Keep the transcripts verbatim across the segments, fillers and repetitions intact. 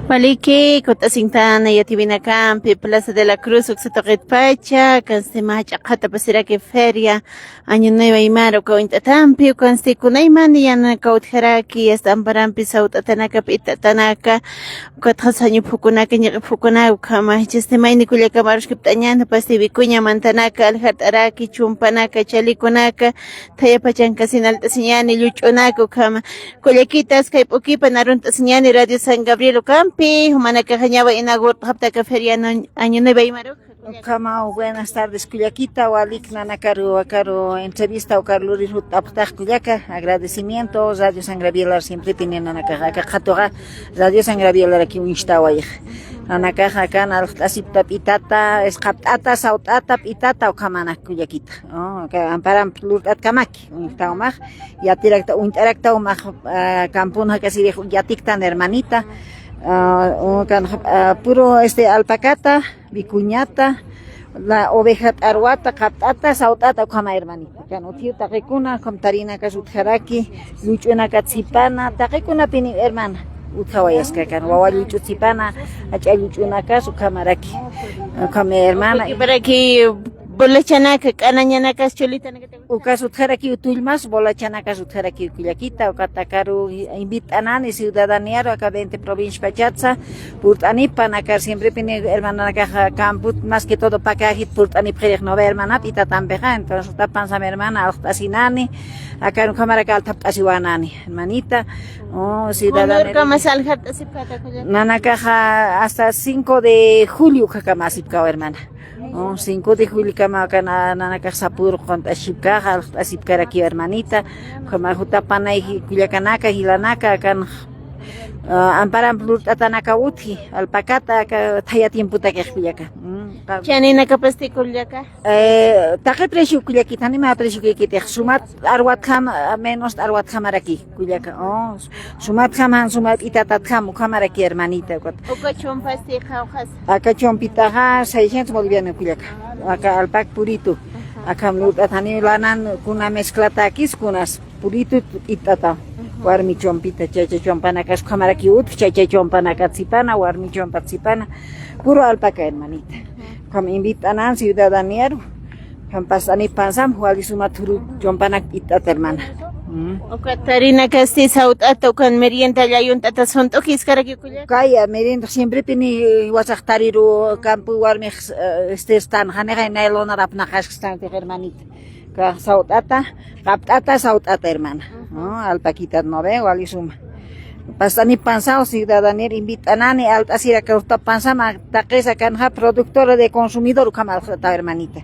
Waliki, kut'asiñtana yatiyäwinakampi, Plaza de la Cruz, uksa tuqitpacha, kansti mä jach'a qhata pasiraki feria, Año Nuevo Aymara, uka uñt'atampi, ukansti kunaymani yanaka utjaraki, yasta amparampi sawt'atanaka, p'itanaka, ukatxa sañu phukunaka, ñiq'i phukunaka, ukhama, jichhasti mayni kullakama aruskipt'añäni, pasti wikuña mantanaka, aljart'araki, chumpanaka, chalikunaka, thaya pachankasin alt'asiñäni, lluch'unaka, ukhama, kullakitas, kay p'ukipan arunt'asiñäni Radio San Gabriel ukampi, jumanakaxa ñawa inaugurt'apxaptaka feria Año Nuevo Aymaru. Ukhama, buenas tardes, kullakita, walik nanakaru, akaru entrevista, ukaru lurir jut'apxtax kullaka, agradecimiento, Radio San Gabriel siemprepini nanakaxa, aka qhatuxa, Radio San Gabriel araki uñstawayx. Nanakaxa akan alxt'asipta p'itata, isqapt'ata, sawt'ata, p'itata, ukhamanak kullakita. Oh, aka amparam lurt'atkamaki, uñstawmax, yatirakta, uñt'arakta umax, ah, kampun jakasirix yatiktan hermanita. Ah, ukan, ah, puro, este, alpacata, vicuñata, la oveja t'arwata, qapt'ata, sawt'ata, ukhama hermanita. Kan utjiw taqikuna, ukham tarinakas utjaraki, lluch'unakat sipana, taqikunapini hermana. Utjawayaskakan, wawa lluch'u sipana, jach'a lluch'unakas, ukhamaraki. Ukhama hermana. Ukakiparaki bolachanaka, k'anañanakas, chulitanaka. Ukas utjaraki tullmas, bolachanakas utjaraki kullakita, ukat akaru invit'anani ciudadaniaru, aka veinte provincia pachatsa, purt'anipan, aka siemprepini hermananakaxa kamput, más que todo pakajit purt'anipxirix, ¿no ve, hermana? P'itatampixa, entonces, tapansam hermana, alxt'asinani, aka ukhamarak althapt'asiwänani, hermanita, oh, ciudadana. Kunurkamas aljart'asipkata kullaka? Nanakaxa hasta cinco de julio ukhakamp asipkaw, hermana. Oh, cinco de julio kama akan nanakax sapüru qunt'asipkaxa, alxt'asipkarakiw hermanita. Ukhama jutapanay kullakanaka, jilanaka, akan, ah, amparamp lurt'atanaka utji, alpacata, aka thaya tiempotakix kullaka. Mm, qa- Chaninakapasti kullaka? Eh, taqi precio kullakita, ni mä precio kullakitix, sumat arwatjam, ah, menos arwatjamaraki kullaka. Oh, sumatjam, jan sumat p'itatatjam, ukhamaraki hermanita, ukat. Uka chumpasti qhawqhas. Aka chumpitaxa seiscientos boliviano kullaka. Aka alpac purito. Ajá. Akham lurt'atani lanan kuna mezclatakis kunas purito p'it'ata. Ajá. Warmi chumpita, chacha chumpanakas ukhamaraki utji, chacha chumpanakat sipana, warmi chumpat sipana. Puro alpaca, hermanita. Ajá. Ukham invit'anan ciudadaniaru. Ukham past'anipxam, wali suma thuru chumpanak p'it'ata, hermana. Mm. Uka tarinakasti sawt'ata, ukan merienda llayunt'ata sunt'ukiskaraki kullaka. Kaya merienda siemprepini, eh, jiwasax tariru kampu warmix, eh, este, stan, janixa naylonarap naqaskstantix, hermanita. Ka sawt'ata, qapt'ata, sawt'ata, hermana. Ujú. Oh, alpaquitat, ¿no ve? Wali suma. Past'anipxam, ciudadanir invit'anani, alt'asir aka urtapansam, taqis akanxa productora de consumidor, ukham alxt'ata, hermanita.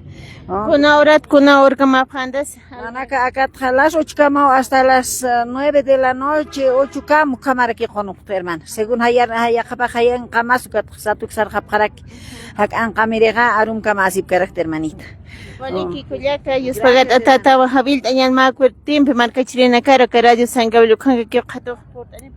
Oh. Kuna horat, kuna horkam apxantas? Nanaka akatxa las ocho kamaw hasta las, eh, nueve de la noche, ocho kam, ukhamaraki qunupxta, hermana. Según jayar, jayaqapax jayanqamas, ukat satuksarxapxaraki. Jak'anqamirixa, arum kama asipkarakta, hermanita. Waliki kullaka, yuspagat'atatawa, jawillt'añan mä kuertimpi, markachirinakaru, aka Radio San Gabriel, ukhankakiw qhatu.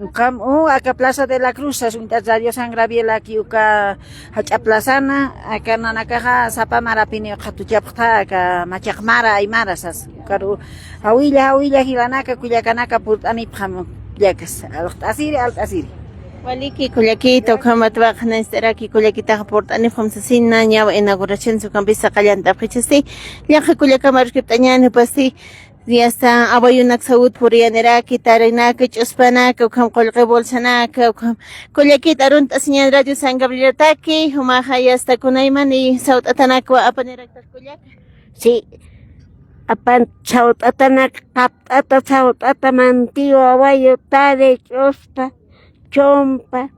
Ukham, u, aka Plaza de la Cruz, sas uñt'at Radio San Gabriel, aki uka jach'a plazana, aka nanakaxa sapa marapini qhatuchapxta, aka machaq mara, aymara, sas. Ukaru, jawilla, jawilla, jilanaka, kullakanaka, purt'anipxam, kullakas. Alxt'asiri, alxt'asiri. Waliki, kullakita, ukhamat waqnanst'araki, kullakitaxa purt'anipxam sasina, ñawa inauguración, ukampisa qallantapxichasti, llaqa kullakama aruskipt'añäni, jupasti, yasta awayunak sawut puriyaniraki, tarinaka, ch'uspanaka, ukham qullqi bolsanaka, ukham kullakita arunt'asiñan Radio San Gabrielataki, jumaxa yasta kunaymani sawt'atanakwa apaniraktax kullaka. Sí, apan sawt'atanak, qapt'ata, sawt'ata, mantiyu, awayu, tari, ch'uspa, chumpa,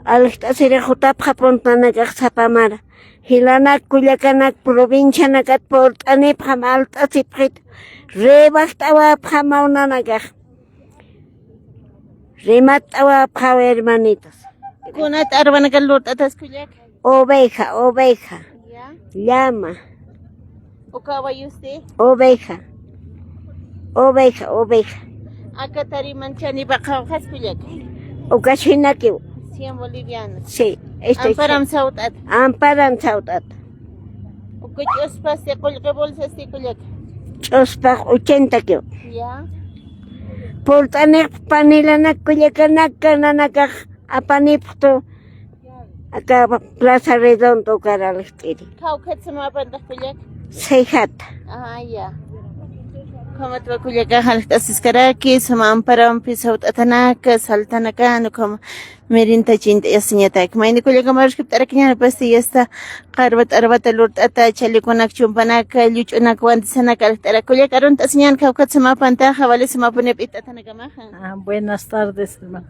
alxt'asiri jutapxa puntanakax sapa mara. Jilanak, kullakanak, provincianakat purt'anipxam, alt'asipxit, rimatt'awapxam mawnanakax. Rimatt'awapxaw, hermanitos. Kunat arwanakat lurt'atas kullaka? Oveja, oveja. Ya. Llama. Uka awayusti? Oveja. Oveja, oveja. Aka tariman chanipa qhawqhas kullaka. Uka chhinakiw. Cien bolivianos. Sí, este, amparam sawt'at. Amparam sawt'at. Uka ch'uspasti, qullqi bolsasti kullaka. Ch'uspax ochenta kiw. Ya. Purt'anix panilanak kullakanaka nanakax apanipxtu aka Plaza Redondo ukaralixt'iri. Jawkhat samapantax kullak? Sijat. Ah, ya. Ukhamatwa kullakax alxt'asiskaraki, suma amparampi sawt'atanaka, saltanakan, ukhama mirinta chint'ayasiñatak. Mayni kullaka, mä aruskipt'arakiñan pasti yasta qarwat arwata lurt'ata, chalikunak chumpanaka, lluch'unak wantisanaka alxt'arak. Kullaka, arunt'asiñan jawkhat samapantaxa, wali samapuni p'it'atanakamaxa. Ah, buenas tardes, hermano.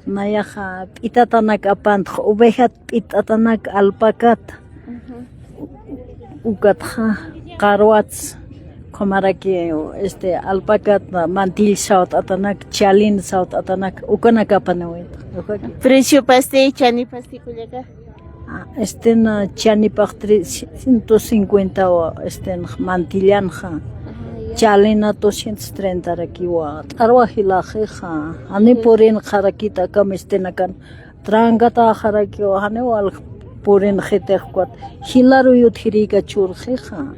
Nayaxa p'itatanak apantx, ovejat p'itatanak, alpacat. Ujú. Ukatxa qarwats, ukhamaraki, este, alpacat, mantill sawt'atanak, chalin sawt'atanak, ukanak apaniwayta. Precio pasti, chani pasti kullaka? Ah, este, na, chanipax trescientos cincuenta wa, este, mantillanxa. Ajá, ya. Chalina doscientos treinta rakiwa, t'arwa jilaxixa, ani purinxarakita aka mistenakan. Trankataxarakiwa, janiw wal purinxitix ukat, jilaruy utjirïka churxixa.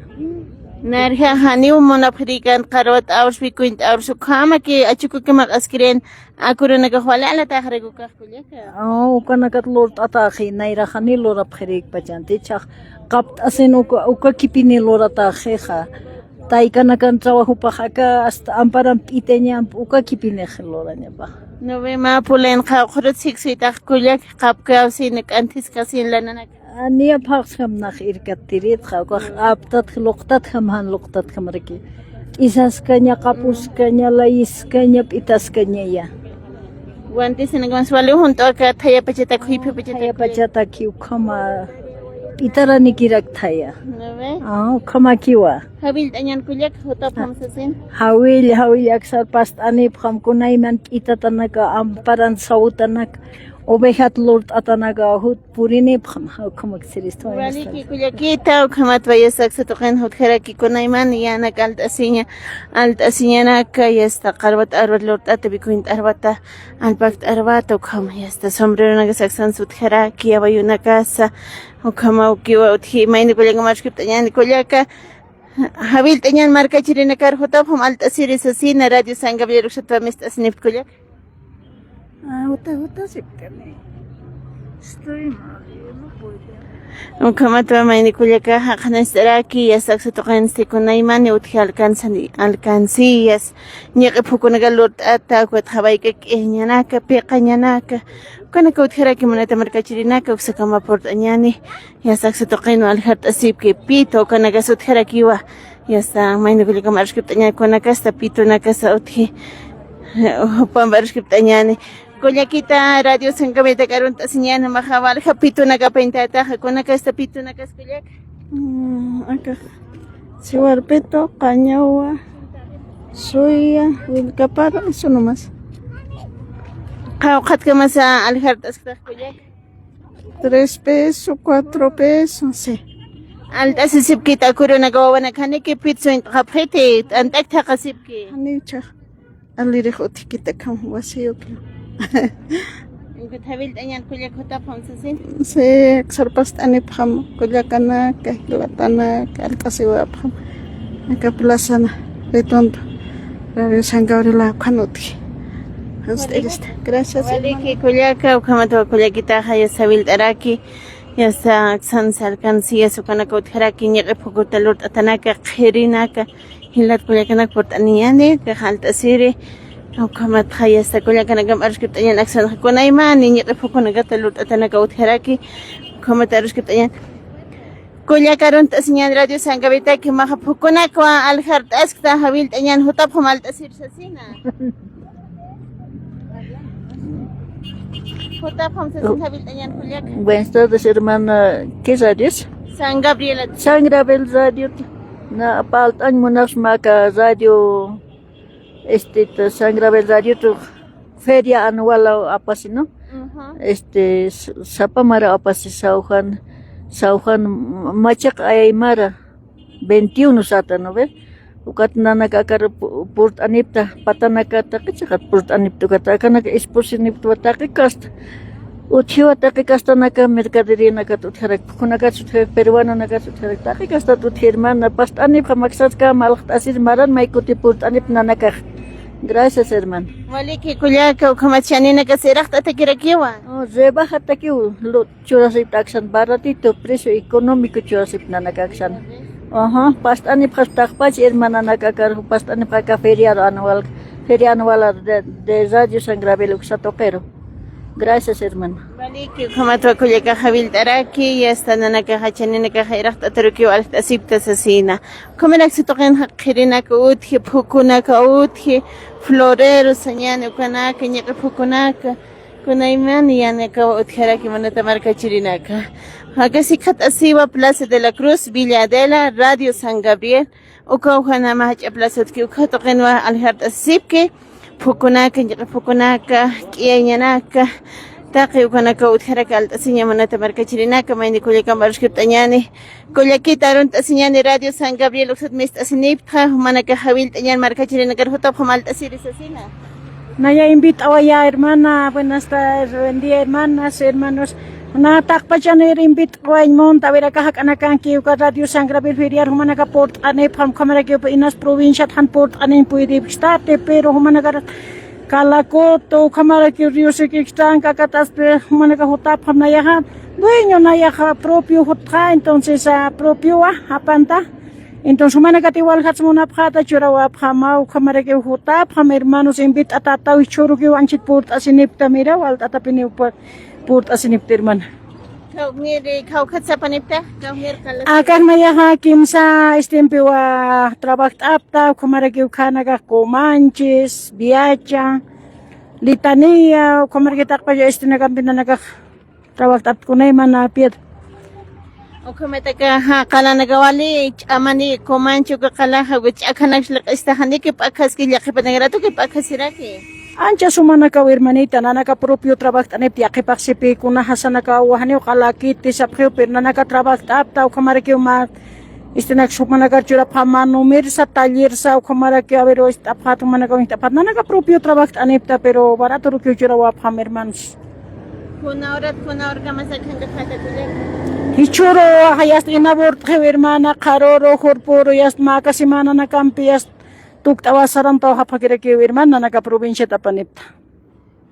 Narja, janiw munapxirïkan qarwat awrs, wikuñ t'awrs, ukhamaki achukukimax askirin, akurunakax wali alataxarak ukax kullaka. Ah, ukanakat lurt'ataxi, nayrax jani lurapxirïkpachanti, jichhax qapt'asin uka, ukakipini lurataxixa. Taykanakan trabajopax aka hasta amparan p'it'añamp, ukakipinix lurañapa. No ve, mä pulin qawqhurut siksuytax kullak, qapkawsin, k'anthiskasin lananak. Niya phaxsjam nax irkattiritxa, ukax aptatx, luqtatjam, jan luqtatjam riki. T'isaskaña, qapuskaña, layiskaña, p'itaskañaya. Wantisinakamas wali junt'u aka thayapachatak, juyphapachatak. Thayapachatak, ukhama p'itaranikirak thaya. No ve. Ah, ukhamakiwa. Jawillt'añan kullak, jutapxam sasin. Jawill, jawill, aksar past'anipxam, kunayman p'itatanaka, amparan sawtanak, ovejat lurt'atanaka, jut purinipxam, ukhamak siristu. Waliki kullakita, ukhamatwa yasta aksa tuqin jutjaraki kunayman, yanak alt'asiña, alt'asiñanaka, yasta qarwat arwat lurt'ata, wikuñ t'arwata, alpak t'arwata, ukhama yasta sombreronakas aksan sutjaraki, yawayunakasa, ukhama ukiwa utji, mayni kullaka mä aruskipt'añani kullaka, jawillt'añan markachirinakar jutapxam alt'asiri sasina, Radio San Gabriel uksatwa mist'asinipxta kullaka. Ah, juta, jutasipkani. Estoy mal, yo no puedo. Ukhamatwa mayni kullaka, jaqinist'araki, yasta aksa tuqinsti kunaymani utji alcansani, alcancillas, ñiq'i phukunaka lurt'ata, ukat jawayk'a k'iyañanaka, piqañanaka, ukanaka utjaraki munata markachirinaka, uksakama purt'añani, yasta aksa tuqinwa aljart'asipki, pito, ukanakas utjarakiwa, yasta mayni kullaka mä aruskipt'añani, kunakasta pitonakasa utji, jupamp aruskipt'añani. Kullakita, Radio San Gabrieltak arunt'asiñani, maxa walja pitunaka apañtataxa, kunakasta pitunakas kullaka. Mm, aka siwarpitu, qañawa, suya, willkapara, eso nomás. Qawqhatkamasa aljart'asktax kullaka? Tres pesos, cuatro pesos, sí. Alt'asisipkita akurunaka wawanaka, janiki pit suñt'xapxiti, t'ant'ak thaqasipki. Janiw jichhax. Alirix utjkita akham wasiyuki. Ukat jawillt'añan kullak jutapxam sasin. Sí, aksar past'anipxam kullakanaka, jilatanaka, alt'asiwapxam. Aka plazana, Redondo, Radio San Gabriel, ukhan utji. Hasta esta. Gracias, hermano. Waliki kullaka, ukhamatwa kullakitaxa yasta jawillt'araki, yasta aksansa alcancías ukanaka utjaraki, ñiq'i phukuta lurt'atanaka, qhirinaka, jilat kullakanaka purt'aniñani, kax alt'asiri, ukhamatxa yasta kullakanakam aruskipt'añan aksanxa kunaymani, ñiq'i phukunakata lurt'atanaka utjaraki, ukhamat aruskipt'añan. Kullaka arunt'asiñan Radio San Gabrieltaki, maxa phukunakwa aljart'askta, jawillt'añan, jutapxam alt'asir sasina. Jutapxam sasin jawillt'añan kullaka. Buenas tardes, hermana. ¿Qué radio es? San Gabriel. San Gabriel Radio. Na, parlt'añ munaxsma aka radio, este, San Gabriel Radio tu feria anual apasi, ¿no? Ajá. Este, s-, sapa mara apasi, Saujan, Saujan, Machaq Aymara, veintiuno sata, ¿no ve? Ukat nanaka akar pu-, purt'anipta, patanaka taqi chiqat purt'anipta, ukat akanaka ispusinipta, taqi kasta. Utjiwa taqi kastanaka, mercaderianakat utjarak, phukunakat utjarak, peruanonakat utjarak, taqi kastat utji, hermana, past'anipxam aksarkama alxt'asir maran may kuti purt'anip nanakax. Gracias, hermano. Waliki kullaka, ukhamat chaninaka siraqt'atakirakiwa. Oh, rebajatakiw, lo churasipt'aksan, baratito, precio económico churasipt'ananakaksan. Ajá, past'anipxas taqpach hermananakakar, past'anipxaka feriado anual, feria anual de, de Radio San Gabriel uksa tuqiru. Gracias, hermano. Waliki, ukhamatwa kullakaxa willt'araki, yasta nanakaxa chaninakaxa iraqt'atarukiw aljt'asipta sasina. Ukhamaraki tuqinxa qhirinaka utji, phukunaka utji, florero sañani ukanaka, ñiq'i phukunaka, kunaymani yanakaw utjaraki munata markachirinaka. Aka sikxatasiwa Plaza de la Cruz, Villa Adela, Radio San Gabriel, uka ujanama jach'a plaza utjki, uka tuqinwa aljart'asipki, phukunaka, ñiq'i phukunaka, k'iyañanaka, taqi ukanaka utjaraki alt'asiña munata markachirinaka, mayni kullakama aruskipt'añani. Kullakita arunt'asiñani Radio San Gabriel uksat mist'asiniptxa, jumanakaxa willt'añan markachirinakar jutapxam alt'asiri sasina. Naya invitawaya, hermana, buenas tardes, buen día, hermanas, hermanos. Na taqpachanir invitwañ munta, a ver, aka jak'anakanki uka Radio San Gabriel feriar, jumanaka purt'anipxam, ukhamaraki inas provinciat jan purt'aniñ puydipxistati, pero jumanakar Calacoto, ukhamaraki Río Sequextanca, akataspi, jumanaka jutapxam nayaxa, dueño nayaxa propio jutxa, entonces, ah, propiowa, apanta. Entonces, jumanakati waljats munapxata, churawapxama, ukhamaraki jutapxam, hermanos, invit'atataw, chhurukiw anchit purt'asinipta, mira, walt'atapiniw pur-, purt'asinipta, hermana. Kawmiri, kawkhat sapanipta, kawmir kala. Akax nayaxa kimsa, estimpiwa, trabajt'apta, ukhamaraki ukhanakax Comanches, Viacha, Litanía, ukhamaraki taqpach, este, nakampi nanakax trabajt'apta kunaymana piedra. Ukhamataka, ja, qalanaka wali, ch'amani, Comanche, uka qalaxa, uka ch'akhanaksa laq'istaxaniki, p'akhaski, llaqhipatankaratuki, p'akhasiraki. Ancha sumanakaw, hermanita, nanaka propio trabajt'anipta, yaqhipaxsipi, kunaxa sanakaw, wajaniw qalakiti, sapxiw, pero nanaka trabajt'apta, ukhamarakiw ma, este, nak sumanakar churapxam, ma, numirsa, tallersa, ukhamaraki, a ver, o, ist'apxat, umanakaw, ist'apxat, nanaka propio trabajt'anipta, pero baratorukiw churawapxam, hermanos. Kuna horat, kuna horkama sakhanka pata kullaka. Jichhüru, yasta ina purt'xiw, hermana, qharüru, jurpüru, yasta mä aka semananakampi, yasta tukt'awa sarantaw japjapxarakiw, hermana, nanaka provinciat apanipta.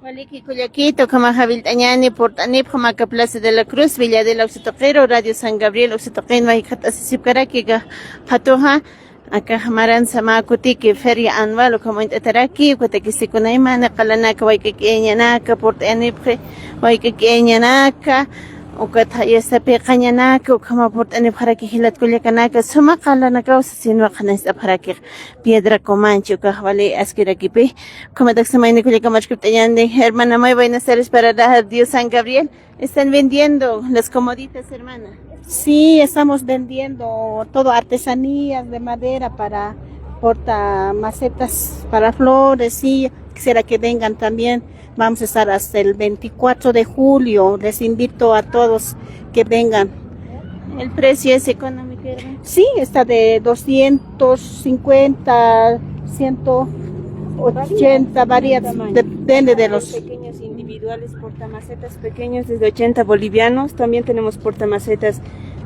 Waliki kullakita, ukhamaxa willt'añani, purt'anipxam aka Plaza de la Cruz, Villa Adela uksa tuqiru, Radio San Gabriel uksa tuqinwa jikxatasisipkaraki aka qhatuxa. Akax maransa mä kutiki feria anual ukham uñt'ataraki, ukatakisti kunaymani qalanaka wayk'a k'iyañanaka, purt'ayanipxi wayk'a k'iyañanaka, ukat yasta piqañanaka, ukhama purt'anipxaraki jilat kullakanaka, suma qalanakaw sasinwa qhanañcht'apxaraki Piedra Comanche, ukax wali askirakipi, ukhamataki samayni kullakama aruskipt'añani, hermana, muy buenas tardes para Radio San Gabriel. Están vendiendo las comoditas, hermana. Sí, estamos vendiendo todo artesanías de madera para portamacetas, para flores, sí. Quisiera que vengan también. Vamos a estar hasta el veinticuatro de julio. Les invito a todos que vengan. El precio es económico, hermana. Sí, está de doscientos cincuenta, ciento ochenta, varía, depende de los pequeños individuales, portamacetas pequeños desde ochenta bolivianos, también tenemos portamacetas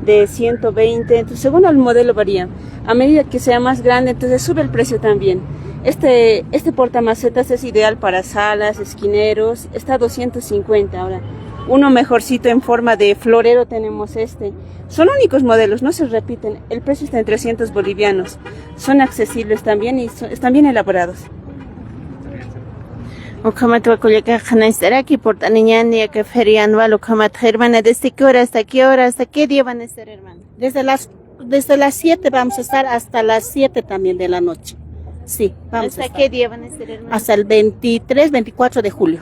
de ciento veinte, entonces, según el modelo varía. A medida que sea más grande, entonces sube el precio también. Este, este portamacetas es ideal para salas, esquineros, está a doscientos cincuenta ahora. Uno mejorcito en forma de florero tenemos este. Son únicos modelos, no se repiten. El precio está en trescientos bolivianos. Son accesibles también y son, están bien elaborados. Ukhamat kullaka qhanañcht'araki purt'aniñani aka feria anual, ukhamat, hermana, ¿desde qué hora hasta qué hora, hasta qué día van a estar, hermana? Desde las, desde las siete vamos a estar hasta las siete también de la noche. Sí, vamos a estar. ¿Hasta qué día van a estar, hermana? Hasta el veintitrés, veinticuatro de julio.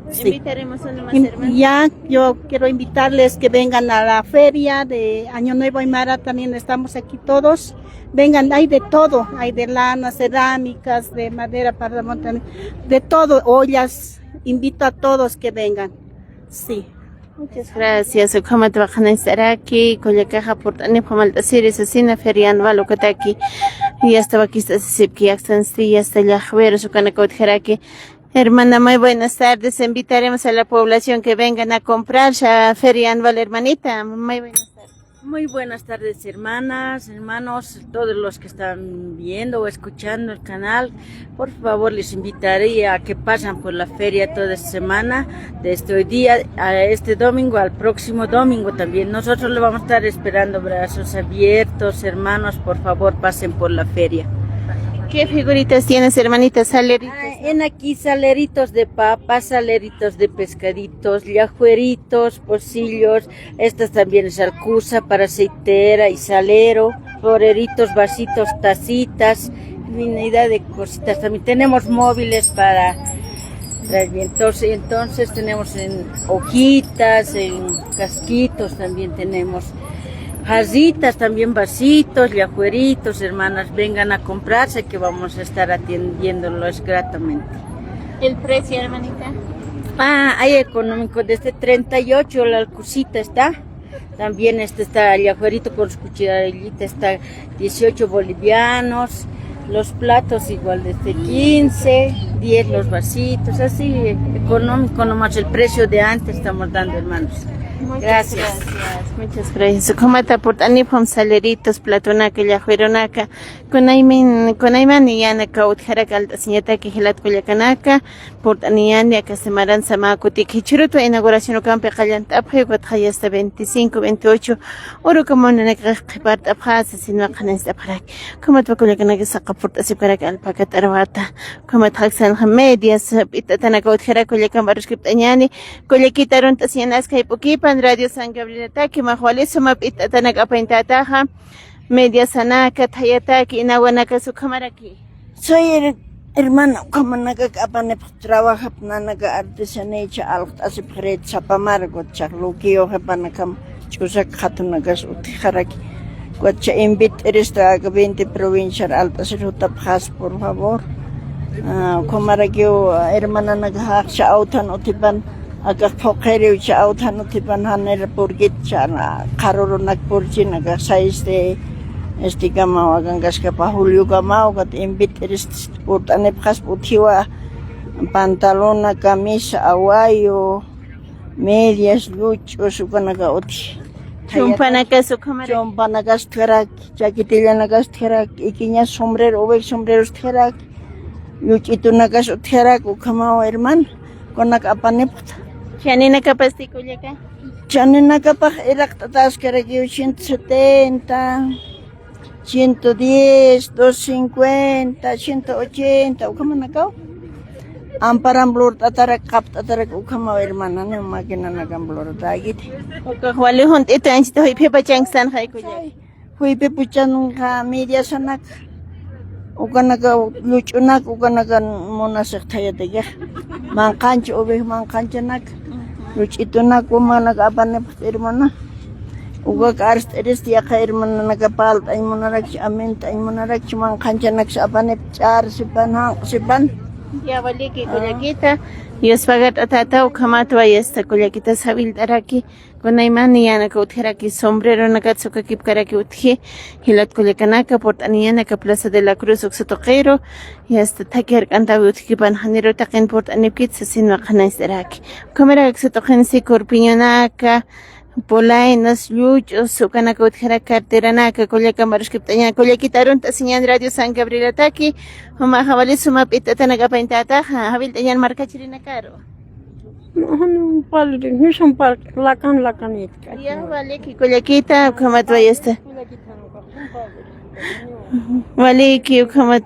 Sí. Invitaremos a una más, hermana. Ya, yo quiero invitarles que vengan a la feria de Año Nuevo Aymara, también estamos aquí todos. Vengan, hay de todo, hay de lana, cerámicas, de madera para montar, de todo, ollas. Invito a todos que vengan. Sí. Muchas gracias. Ukhamat qhanañcht'araki, kullakaxa purt'anipxam alt'asiri sasina feria anual ukataki. Yasta wakist'asisipki, aksansti, yasta llaxwirus ukanaka utjaraki. Hermana, muy buenas tardes. Invitaremos a la población que vengan a comprar a feria anual, hermanita. Muy buenas tardes. Muy buenas tardes, hermanas, hermanos, todos los que están viendo o escuchando el canal. Por favor, les invitaría a que pasen por la feria toda esta semana, desde hoy día a este domingo, al próximo domingo también. Nosotros lo vamos a estar esperando, brazos abiertos, hermanos, por favor, pasen por la feria. ¿Qué figuritas tienes, hermanita? Saleritos. Ah, en aquí saleritos de papa, saleritos de pescaditos, llajueritos, pocillos, estas también es alcusa para aceitera y salero, floreritos, vasitos, tacitas, infinidad de cositas. También tenemos móviles para, para el viento. Entonces tenemos en hojitas, en casquitos también tenemos jarritas, también vasitos, llajueritos, hermanas, vengan a comprarse que vamos a estar atendiéndolos gratamente. ¿El precio, hermanita? Ah, hay económico, desde treinta y ocho la alcucita está. También este está allá afuerita con su cuchillita, está dieciocho bolivianos. Los platos igual desde quince, diez los vasitos, así económico nomás el precio de antes estamos dando, hermanos. Muchas gracias. Gracias, muchas gracias. Ukhamata purt'anipxam saleritos, platonaka, llajueronaka, kunaymin, kunayman yanaka utjaraka alt'asiñataki jilat kullakanaka, purt'aniyani aka semaran sama kutiki jichhürutwa inauguración ukampi qallant'apxi, ukatxa ya está veinticinco, veintiocho urukamananakax qhipart'apxasa, sinwa qhananst'apxaraki. Ukhamatwa kullakanaka saqa purt'asipkaraki alpaka t'arwata. Ukhamat jaksanxa medias, p'it'atanaka utjaraki kullakan aruskipt'añani. Kullakita arunt'asiñanaska jayp'ukipan Radio San Gabrielataki, max wali suma p'it'atanaka apañtataxa. Mediasanaka, thayataki, inawanakasa ukhamaraki. Soy her-, hermana, ukhamanakak apanipx trabajap nanaka artesanía icha alqt'asipxirït sapamar, ukatchax luqueo qhipanakam ch'usak qhatunakas utjixaraki. Ukatcha invit'irista aka veinte provinciar alt'asir jutapxas, por favor. Ah, ukhamarakiw, hermananaka jaqcha awthan utjipan, akax phuqhiriw cha awthan utjipan janir purkit cha qharurunak purchin, akax seis de este kamaw, akankaskapa julio kamaw, ukat invit'irist purt'anipxasp utjiwa, pantalona, camisa, awayu, medias, lluch'us, ukanaka utji. Chumpanakas ukhamaraki. Chumpanakas utjaraki, chaquetillanakas utjaraki, ikiñas sombrero, oveja sombreros utjaraki, lluch'itunakas utjaraki, ukhamaw hermana, kunak apanipxta. Chaninakapasti kullaka. Chaninakapax iraqt'ataskarakiw ciento setenta, ciento diez, doscientos cincuenta, ciento ochenta, ukhamanakaw. Amparam lurt'atarak, qapt'atarak ukhamaw hermana, niw maquinanakan lurt'arakiti. Ukax wali junt'itu anchita juyphipachankstanxay kullaka. Juyphipuchanxa mediasanaka, ukanaka lluch'unaka, ukanaka munasix thayatikixa. Manqhancha, oveja manqhanchanaka, lluch'itunaka, umanaka apanipxta hermana. Ukak arst'irist yaqha hermananaka palt'añ munarakchi, amint'añ munarakchi, manqhanchanaksa apanip ch'ar sipan, janq sipan. Ya, waliki kullakita. Dios pagart'atäta, ukhamatwa yasta kullakita sawillt'araki. Kunaymani yanaka utjaraki sombreronakat sukakipkaraki utji, jilat kullakanaka, purt'aniyanaka Plaza de la Cruz uksa tuqiru, yasta thaki jark'antawi utjkipan janiru taqin purt'anipkit sasinwa qhanañst'araki. Ukhamaraki uksa tuqinsi corpiñonaka, polainas, lluch'us, ukanaka utjaraki carteranaka, kullakama aruskipt'aña, kullakita arunt'asiñan Radio San Gabrielataki, jumaxa wali suma p'it'atanaka apañtätaxa, jawillt'añan markachirinakaru. No, no, pal, no son pal, lakan, lakan itka. Ya, waliki kullakita, ukhamat wayasta. Waliki, ukhamat.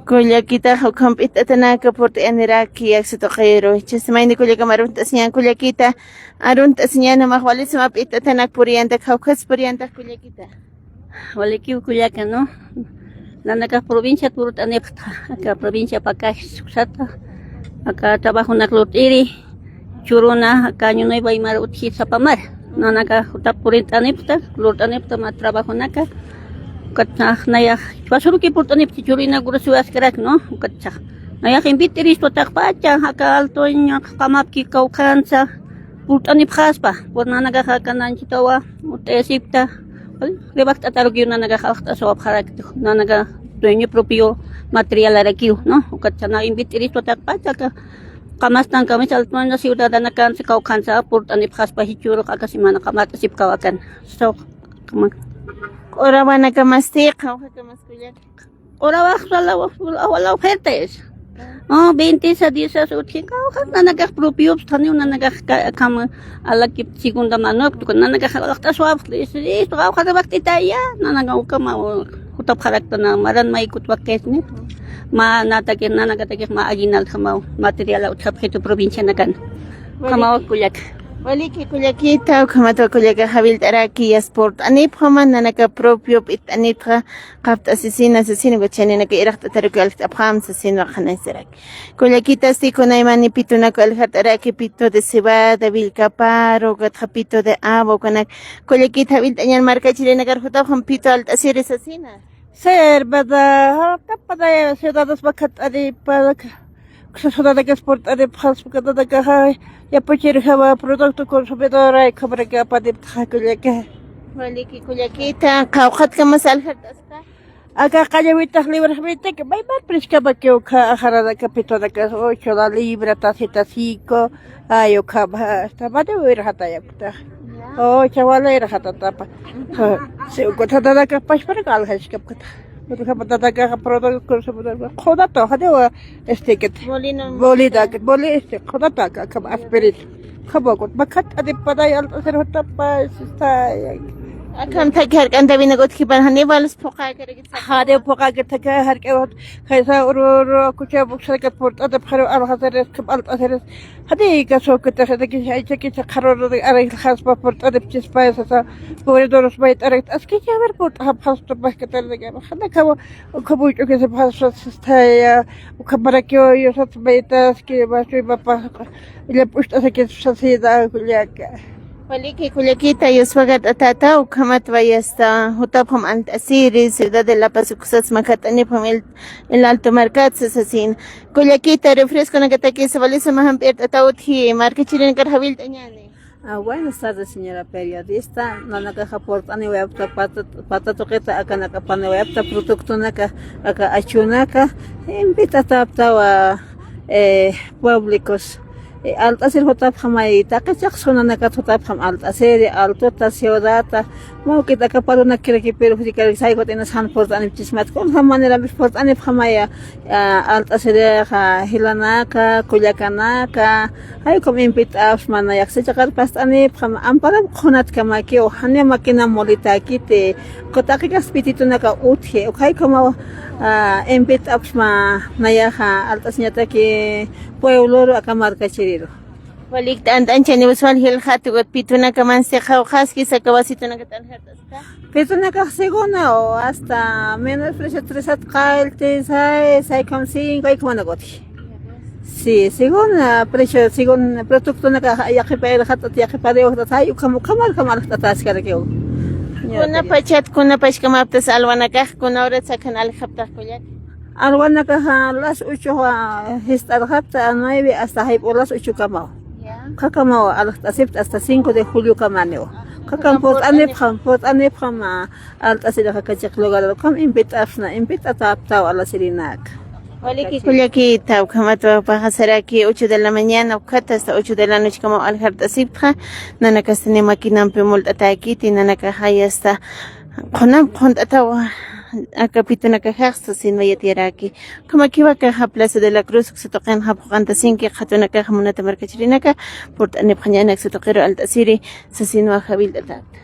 Kullakitaxa ukham p'it'atanaka purt'aniraki, aksa tuqiru. Chis mayni kullakama arunt'asiñan kullakita, arunt'asiñan jumax wali suma p'it'atanak puriyantak, jawkhas puriyantak kullakita. Walikiw kullaka, ¿no? Nanakax provinciat purt'anipxta, aka provincia Pacajes uksata, aka trabajonak lurt'iri, churuna, aka Año Nuevo aymar utji sapamar. Nanaka jutap purint'anipxta, lurt'anipxta mä trabajonaka. Ukatsax nayax, chwasuruki purt'anipxta, churina gurasuwi askarak, ¿no? Ukatsax. Nayax invit'iristwa taqpacha, aka Altoña qamapki kawkhansa, purt'anipxaspa, pur nanakaxa aka nanchitawa, ut'ayasipta, ¿vale? Rebajt'atarukiw nanakax alxt'asawapxarakta, nanaka dueño propio materialarakiw, ¿no? Ukatsa nayax invit'iristwa taqpacha, aka Qamastankamisa altmana ciudadanakansa kawkhansa purt'anipxaspa jichhürux aka semana qamart'asipkawakan. Saw, qama. Q'urawanakamastik, qawqhakamas kullaka. Q'urawax, la, la oferta es. Oh, veinte a diez utji, kawkha nanakax propiopstaniw, nanakax ka-, kam alakip segunda mano, tuka nanakax alaqt'aswapxli, es, es, kawkha rebaqt'itaya, nanaka ukama, jutapxaraktana, maran maykut wakisni. Ma, natakix, nanakatakix ma aguinaldjamaw, material utjapxitu provincianakan. Kamawa kullaka. Waliki kullakita, ukhamatwa kullaka jawillt'araki, yasta purt'anipxama, nanaka propio p'it'anipxa, qapt'asisina, sasina, uka chaninaka iraqt'ataruki alkt'apxam, sasina, qhanaysarak. Kullakitasti kunaymani pitunaka aljart'araki, pito de cebada, willkaparu, ukatxa pito de agua, ukanak. Kullakita jawillt'añan markachirinakar jutapxam pito alt'asiri sasina. Ser, ¿verdad? Tapada ciudades bakat'aripa, uksa ciudadakas purt'aripxas, ukatadakaxa, yapuchirjawa producto consumidor, ay, cobraka apadiptaxa kullaka. Waliki kullakita, qawqhatkamas aljart'aspa. Aka qallawitax librajmitaki, maymar priskamakiw ukha ajaranaka pitunaka, ocho la libra, tacita cinco, ay, ukhama, hasta mani wirjatayakta. Ya. Oh, chawalayrajatatapa. Ha, si, ukatadaka pachparaka aljaskapkata. Ukhamatadaka producto consumidor, qhunata, janiwa, este, kit. Molino. Molida, moli, este, qhunata, aka, aka, aspirin. Khamakut, makat, ani, panay, alt'asir, jutapa, sista, ya. Akham thaki jark'antawinak utjipan, janiwa, las phuqakaraki. Jade phuqakitaka jark'awat, khaysa uru uru kucha buksarakat purt'atipxaru alxasiris, kham alt'asiris. Jade kaso kitaxitaki aychakita qharururi arreglxaspa purt'atipchispa sasa. Pobredorus mayt'arakta askicha ver purt'apxastu pajkatarinaka. Jade khawa ukhamuch'ukisipxaspa sistaya. Ukhamarakiw yusat maytaski masuymapa. Llap'ucht'asakispa sasida kullaka. Waliki kullakita, yuspagart'atata, ukhamatwa yasta, jutapxam alt'asiri, ciudad de La Paz uksas makat'anipxam el, el Alto markatsa sasin. Kullakita, refresconakatakisa, walisa mä jamp'irt'ata utji, markachirinakar jawillt'añani. Ah, buenas tardes, señora periodista. Nanakaxa purt'aniwayapta pata, pata tuqita, akanaka paniwayapta productonaka, aka achunaka, invit'ataptawa, eh, públicos. Eh, alt'asir jutapxamay, taqi chaqs kunanakat jutapxam alt'asiri, altota, ciudadta, mawkit aka parunakiraki perjudicar, saykut inas jan purt'anipchismat, kunjam manerampis purt'anipxamaya, ah, alt'asirixa, jilanaka, kullakanaka, jay ukham invit'apxma, nayax sachaqar past'anipxam, amparam qhunatkamaki, o janiw makinam molitaykiti, uka taqi kaspititunaka utji, uka jay ukhamaw, ah, invit'apxma, nayaxa alt'asiñataki, puebloru aka markachiriru. Walik t'ant'anchaniw uswal jilxati, ukat pitunaka mansi qhawqhaski, saka wasitunaka t'anxart'aska. Pitunakax según o hasta menos precio tres at qallti, seis, seis con cinco, ay, ukhamanak utji. Sí, según, ah, precio, según productonaka yaqhipa irxat'at, yaqhipa riwxt'at, ay, ukham, ukhamar, ukhamar alxt'ataskarakiw. Kuna pachat, kuna pachkamaptas alwanakax, kuna horat sakhan aljaptax kullaka. Alwanakaxa las ocho, ah, jist'arxapta, a nueve hasta jayp'u las ocho kamaw. Ya. Ukakamaw alxt'asipta hasta cinco de julio kamaniw. Ukakam purt'anipxam, purt'anipxam, ah, alt'asirixa aka chiq lugar, ukham invit'apxna, invit'ataptaw alasirinaka. Waliki kullakita, ukhamatwa paxasaraki ocho de la mañana, ukhata hasta ocho de la noche kamaw aljart'asiptxa, nanakasti ni makinampi mult'atäkiti, nanakaxa ya está. Qhunam qhunt'atawa, aka pitunakaxax sasinwa yatiyaraki. Ukhamakiw akaxa Plaza de la Cruz, uksa tuqinxa phuqantasinki, qhatunakaxa munata markachirinaka, purt'anipxañäni aksa tuqiru alt'asiri, sasinwa jawillt'atäpta.